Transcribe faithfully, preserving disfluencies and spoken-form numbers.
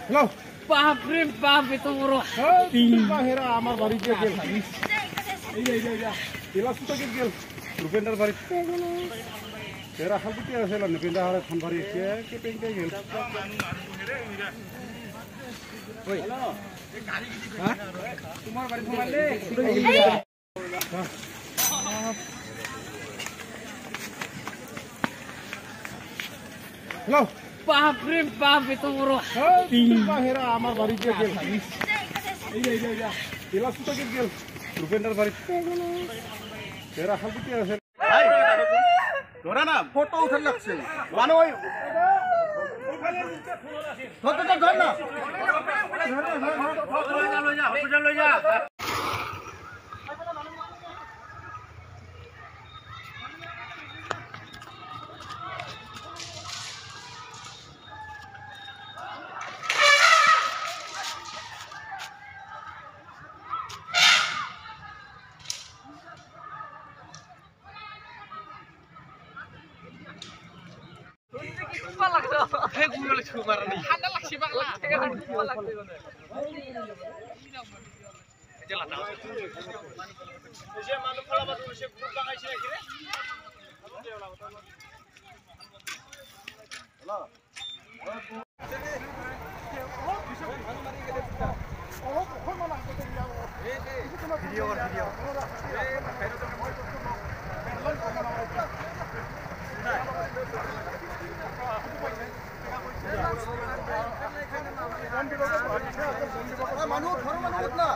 Hello. বাপ রে বাপ, এত বড় হাতি। হেরা আমার বাড়ি গিয়া গেল। এই যে, এই যে, এই যে। এলা সুতা গেল গেল। রূপেন্দ্র বাড়ি। হেরা হালকুটি আছে, এলা নিপেন্দ্র হারে থান বাড়ি। কে, কে পেইন্টে গেল। ওই। হ্যাঁ? তোমার বাড়ি তোমার লে। হ্যালো। বাপ রে বাপ, এত বড় হাতি। হেরা আমার বাড়ি গিয়া গেল। এই যে, এই যে, এই যে। এলা সুতা গেল গেল। রূপেন্দ্র বাড়ি। হেরা হালকুটি আছে। ভাই, ধরে না, ফটো উঠে লাগছে। মানে ওই, ধর, ধর, ধর, ধর না। মানুহ, ঘৰৰ মানুহ ক'ত না?